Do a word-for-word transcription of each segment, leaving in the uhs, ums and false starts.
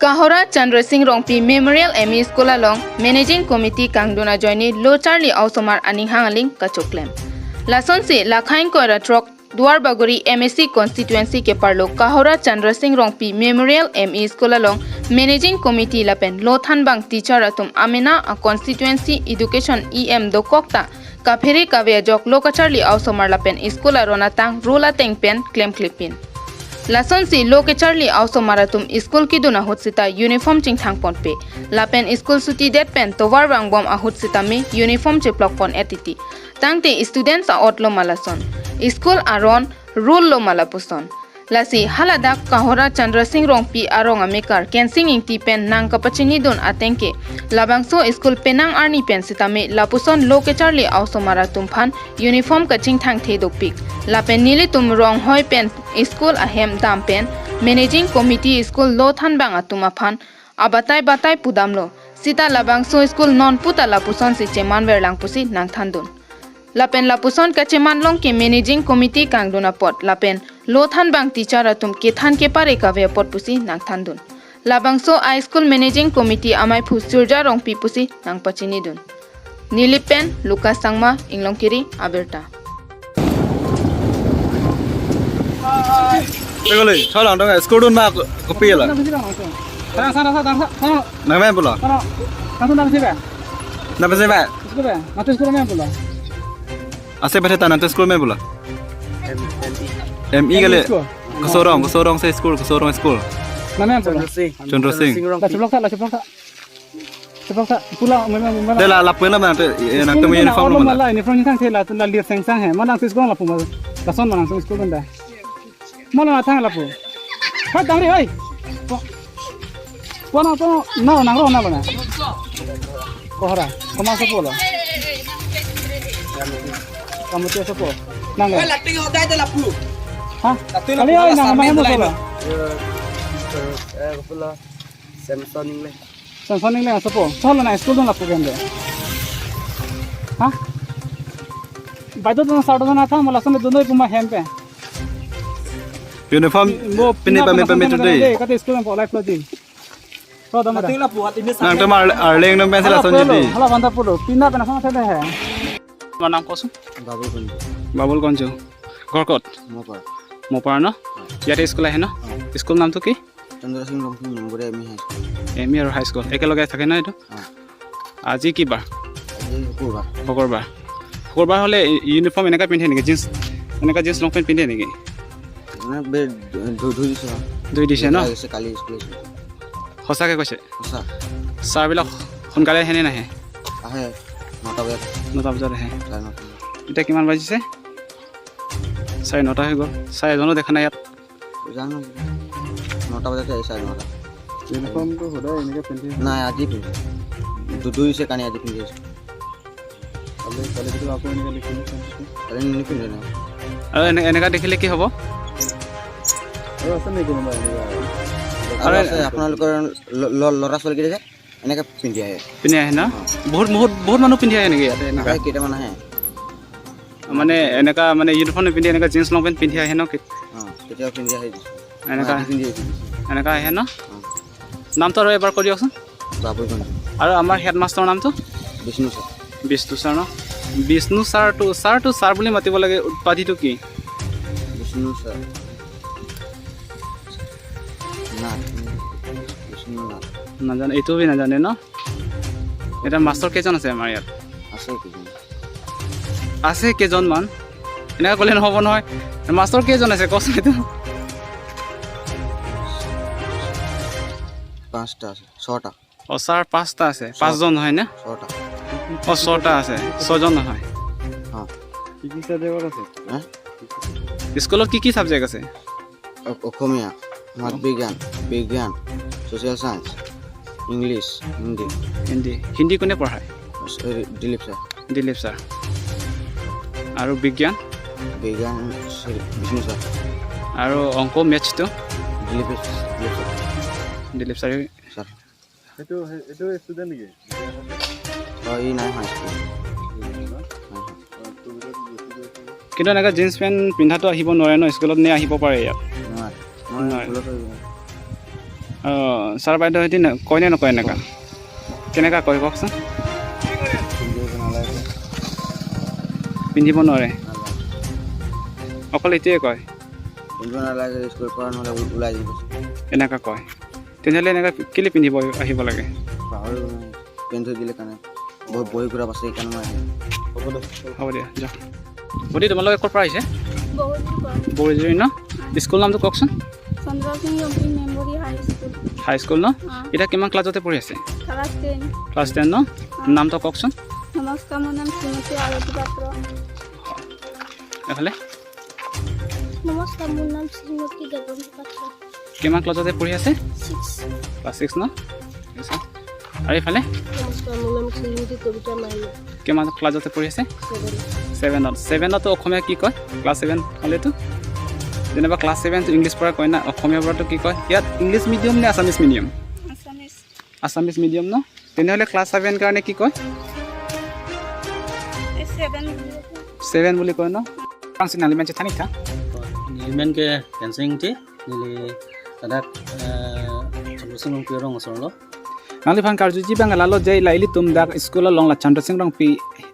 Kahora Chandra Singh Rongpi Memorial M E School along Managing Committee kangdun ajoine lo charli a-osomar aning hang aling kachoklem. Lasonsi Lakhain Koira Trok Duarbagori M A C constituency keparlo Kahora Chandra Singh Rongpi Memorial M E School along Managing Committee lapen lo thanbang teacher atum amena a constituency education E M dokok ta kaphere kave ajok lo kacharli a-osomar lapen school aron atang rule ateng pen klemklepin. Lasonsi lo kacharli a-osomar atum school kedun ahut sita uniform chingthang ponpe. Lapen school suti det pen tovar vangbom ahut sitame uniform cheplok pon-et titi. Tangte students a-ot lo ma lason. School aron rule lo ma lapuson. Lasi haladak Kahora Chandra Singh Rongpi arong amekar Kensing Ingti pen nangkapachinidun ateng ke labangso school penang arni pen sitame lapuson lo kacharli a-osomar atum aphan uniform kachingthangthe dopik. Lapen nelitum ronghoi pen school ahem dam pen Managing Committee school lo thanbang atum aphan abatai batai pudamlo. Sita labangso school non puta lapusonsi cheman verlang pusi nangthandun. Lapen lapuson kacheman long ke Managing Committee kangdun apot lapen lo thanbang teacher atum kethan kepare kave apot pusi nangthandun. Labangso a-school Managing Committee amaiphu Surja Rongpi pusi nangpachinidun. Neli pen Lucas Sangma, Inglongkiri abirta. Tegole, thalang dong, school dun ma kopi la. Sana, sana, sana, sana. Nang main bola. Sana, sana, sana, sana. Nang main bola. School ba? Natu school main bola. Ase bade ta natu school main bola. M E kali. School. Kosorong, kosorong se school, kosorong school. Nang main bola. Chandra Singh. Chandra Singh. La cheplok tha, la cheplok tha. Cheplok tha, pula, mela, mela. Dela lapu na nang te, eh, nang te school uniform na mala, uniform ni thang thela, la lir seng sang he. Manang sis gong lapu ma. Lason manang sis school benda. Mala na thang lapu. Hai, tangri, hai. Po. Po na, po. Na, nang ro na bana. Kohora. Koma sopo la. Kamu tu sopo. Nang. Eh, lating hodai de lapu. Ha? Lating kali lapu, ai nang sambil mana mulai sopo la. Eh, eh, sopo la. Samson English. Samson English sopo. Cholo na school dun lapu kende. Ha? Baideo dun sar dun na tha, mala same dun puma hem pe. Uniform. Mo pini pina pame pame pina today. Kate school po life lo din. To dam da. Lating lapu hat ini. Nang te mar arleng nang pensil lason jadi. Hala banta pulo. Pina pina sama thede he. Manam koson? Babul Kunju. Babul Kunju. Gorkot. Mopar. Mopar no? Yate school ahe no? School nam to ki? Chandra Singh Rongpi Memorial M E High School. M E আৰু high school একেলগে থাকে ন এইটো? অ। আজি কি বাৰ? আজি শুকুৰবাৰ। শুকুৰবাৰ। শুকুৰবাৰ হ'লে ইউনিফৰ্ম এনেকা পিন্ধে নেকি? জিন্স, এনেকা জিন্স লং পেণ্ট পিন্ধে নেকি? মানে বে-, ধু-, ধুই দিছে। ধুই দিছে ন? ধুই দিছে, কালি স্কুল আহিছে। সঁচাকে কৈছে? সঁচা। ছাৰবিলাক সোনকালে আহেনে নাহে? আহে, নটা বজাত। নটা বজাত আহে। চাৰে নটা। এতিয়া কিমান বাজিছে? চাৰে নটা হৈ গ'ল। ছাৰ এজনো দেখা নাই ইয়াত। জানো, নটা বজাতে আহিছে, চাৰে নটা। ইউনিফৰ্মটো সদায় এনেকে পিন্ধি? নাই, আজি পিন্ধি। ধু-, ধুই দিছে কাৰণে আজি পিন্ধি আহিছে। কালি, কালি ভিতৰত আকৌ এনেকে দেখিলে কেনেকে? কালি নিপিন্ধে ন। আৰু এনে-, এনেকা দেখিলে কি হ'ব? আৰু আছে নেকি কোনোবা এনেকুৱা? আৰু আৰু আছে, আপোনালোকৰ ল-, ল-, ল'ৰা ছোৱালীকেইটা যে এনেকে পিন্ধি আহে। পিন্ধি আহে ন? অ। বহুত, বহুত, বহুত মানুহ পিন্ধি আহে নেকি ইয়াতে এনেকা? আহে, কেইটামান আহে। মানে এনেকা মানে ইউনিফৰ্ম নিপিন্ধি এনেকা জিন্স লং পেণ্ট পিন্ধি আহে ন? কি-, অ, কেতিয়াবা পিন্ধি আহে। এনেকা, আজি পিন্ধি আহিছে। এনেকা আহে ন? অ। নামটো আৰু এবাৰ কৈ দিয়কচোন। বাবুল কুঞ্জু। আৰু আমাৰ হেডমাষ্টৰৰ নামটো? বিষ্ণু ছাৰ। বিষ্ণু ছাৰ ন? বিষ্ণু ছাৰটো, ছাৰটো ছাৰ বুলি মাতিব লাগে, উপাধিটো কি? বিষ্ণু ছাৰ। নাথ। বিষ্ণু নাথ। নাজানে, এইটো বি নাজানে ন? এতিয়া মাষ্টৰ কেইজন আছে আমাৰ ইয়াত? আছে কেইজন। আছে কেইজনমান? এনেকা ক'লে নহ'ব নহয়। মাষ্টৰ কেইজন আছে কচোন এইটো? পাঁচটা আছে, ছটা। অ, ছাৰ পাঁচটা আছে, ছটা। পাঁচজন নহয় নে? ছটা। অ, ছটা আছে, ছজন নহয়। অ। কি কি ছাবজেক্টত আছে? হা? স্কুলত কি কি ছাবজেক্ট আছে? অ-, অসমীয়া, সমাজ বিজ্ঞান, বিজ্ঞান, ছ'চিয়েল চায়েন্স, ইংলিছ, হিন্দী। হিন্দী। হিন্দী কোনে পঢ়ায়? চ-, এই দিলীপ ছাৰ। দিলীপ ছাৰ। আৰু বিজ্ঞান? বিজ্ঞান শ্ৰী বিষ্ণু ছাৰ। আৰু অংক, মেথছটো? দিলীপ, দিলীপ ছাৰ। দিলীপ ছাৰে। ছাৰ। এইটো, সেই-, এইটো ষ্টুডেণ্ট নেকি? অ, ই নাই হোৱা স্কুল। নাই হোৱা। কিন্তু এনেকে জিন্স পেণ্ট পিন্ধাটো আহিব নোৱাৰে ন স্কুলত, নে আহিব পাৰে ইয়াত? নোৱাৰে। মই নোৱাৰে। স্কুলত আহিব নোৱাৰোঁ। অ, ছাৰ বাইদেউ, সেইটো ন-, কয় নে নকয় এনেকা? কেনেকা কয় কওকচোন? পিন্ধিব নালাগে। পিন্ধিব নোৱাৰে। নালাগে। অকল এইটোৱে কয়? পিন্ধিব নালাগে, স্কুলৰ পৰা নহ'লে ও-, ওলাই যাব। এনেকা কয়। তেনেহ'লে এনেকা কেলে পিন্ধিব আহিব লাগে? পাহৰি গ'লো নহয়। পিন্ধি থৈ দিলে কাৰণে। বহুত বহি ঘূৰা পাছে সেইকাৰণে মই আহিলোঁ। হ'ব দে। হ'ব দিয়া, যাওক। ভণ্টি, তোমালোকে ক'ৰ পৰা আহিছে? বগৰীৰ পৰা। বগৰীজুৰি ন? স্কুল নামটো কওকচোন। Chandra Singh Rongpi memorial high school. High school ন? অ। এতিয়া কিমান ক্লাছতে পঢ়ি আছে? Class ten. ক্লাছ টেন ন? অ। নামটো কওকচোন। নমস্কাৰ, মোৰ নাম শ্ৰীমতী আৰতী পাত্ৰ। এইফালে? নমস্কাৰ, মোৰ নাম শ্ৰীমতী দেৱমণি পাত্ৰ। কিমান ক্লাছতে পঢ়ি আছে? ছিক্স। ক্লাছ ছিক্স ন? ঠিক আছে। আৰু এইফালে? নমস্কাৰ, মোৰ নাম শ্ৰীমতী কবিতা মাইনা। কিমান ক্লাছতে পঢ়ি আছে? ছেভেন। ছেভেনত। ছেভেনতো অসমীয়া কি কয়? ক্লাছ ছেভেন হ'লেতো? যেনিবা ক্লাছ ছেভেনটো ইংলিছ পৰা কয় না, অসমীয়া পৰাতো কি কয়? ইয়াত ইংলিছ মিডিয়াম নে Assamese medium? Assamese. Assamese medium ন? তেনেহ'লে ক্লাছ ছেভেন কাৰণে কি কয়? এই ছেভেন বুলি কয়। ছেভেন বুলি কয় ন? Ang si nanglimen chethan ik tha? Nelimen ke Kensing Ingti, neli ladak, eh, Chandra Sing Rongpi arong asor lo. Nangliphan karjuji abang lalo je la ilitum dak school along la Chandra Sing Rongpi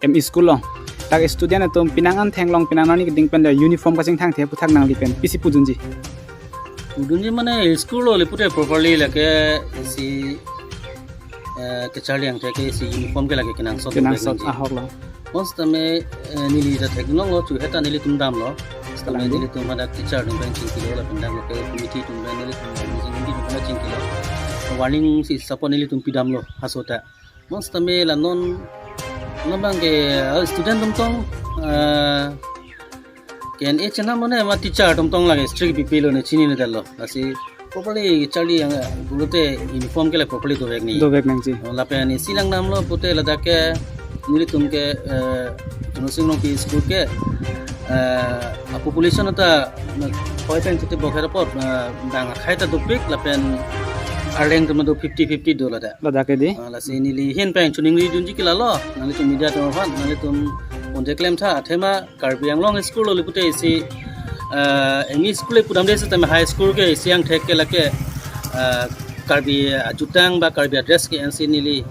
M E school along dak student atum penang an theklong penang arni keding pen la uniform kachingthangthe aputhak nangli pen pisi pudunji? Pudunji mane school lo le pute properly lake isi, eh, kacharli angthek ke isi uniform ke lake kenangsot. Kenangsot dovek nangji. Ahok lo. Bonsitame, eh, neli ta theklonglo, chu heta nelitum damlo. Sitame kalang nelitum hadak teacher atum pen chingkilo, lapen dak local committee atum pen nelitum pen chingkilo. Warning si support nelitum pidamlo, haso ta. Bonsitame la non, non abang ke, ah, student atum tong, ah, K N A chena mane ma teacher atum tong lake strict bipilo ne chinine detlo. Lasi properly charli ang guru te uniform ke la properly dovek nangji. Dovek nangji. Oh, lapen isi lang damlo pute ladak ke nelitum ke, eh, Chandra Sing Rongpi school ke, eh, a population ta, na, koi pen chuti bokher apot, eh, bang akhai ta dopik lapen arleng atum do fifty fifty do ladak. Ladak ke di? Ah, lasi neli ahin pen choningri dunji ke lalo, nanglitum media atum aphan, nanglitum bonta klem tha, athema Karbi Anglong school lo le pute isi, ah, M E school le pudam de sitame high school ke isi angthek ke lake, ah, Karbi ajutang ba Karbi adress ke ensi neli,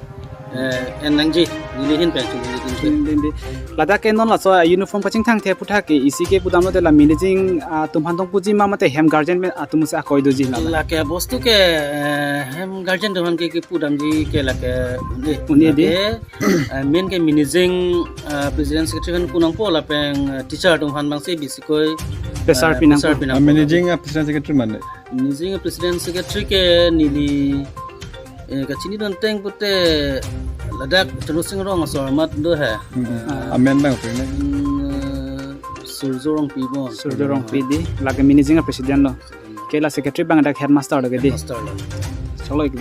eh, en nangji, neli ahin pen choningri dunji. Din, din, din. Ladak ke non laso uniform kachingthangthe aputhak ke isi ke pudamlo de la managing, ah, atum aphan tong puji ma mate hem guardian atum si akoi doji la? Lake bostu ke, eh, hem guardian atum aphan ke, kepudamji ke lake un-e. Un-e di? Lake, eh, main ke managing, eh, president secretary aphan pu nangpo lapen, eh, teacher atum aphan abang si bisikoi, pressure, eh, pi nangpo. Pressure pi nangpo. Ah, managing, ah, president secretary mane? Managing president secretary ke neli, eh, kachini don teng pute ladak Chandra Sing Rong asor amat do he. Hmm. Ah. Amen abang pune? Hmm, eh, Surjo Rongpi bon. Surjo Rongpi di, lake managing president lo. Ke la secretary abang dak headmaster lo ke di? Headmaster lo. Cholo ik.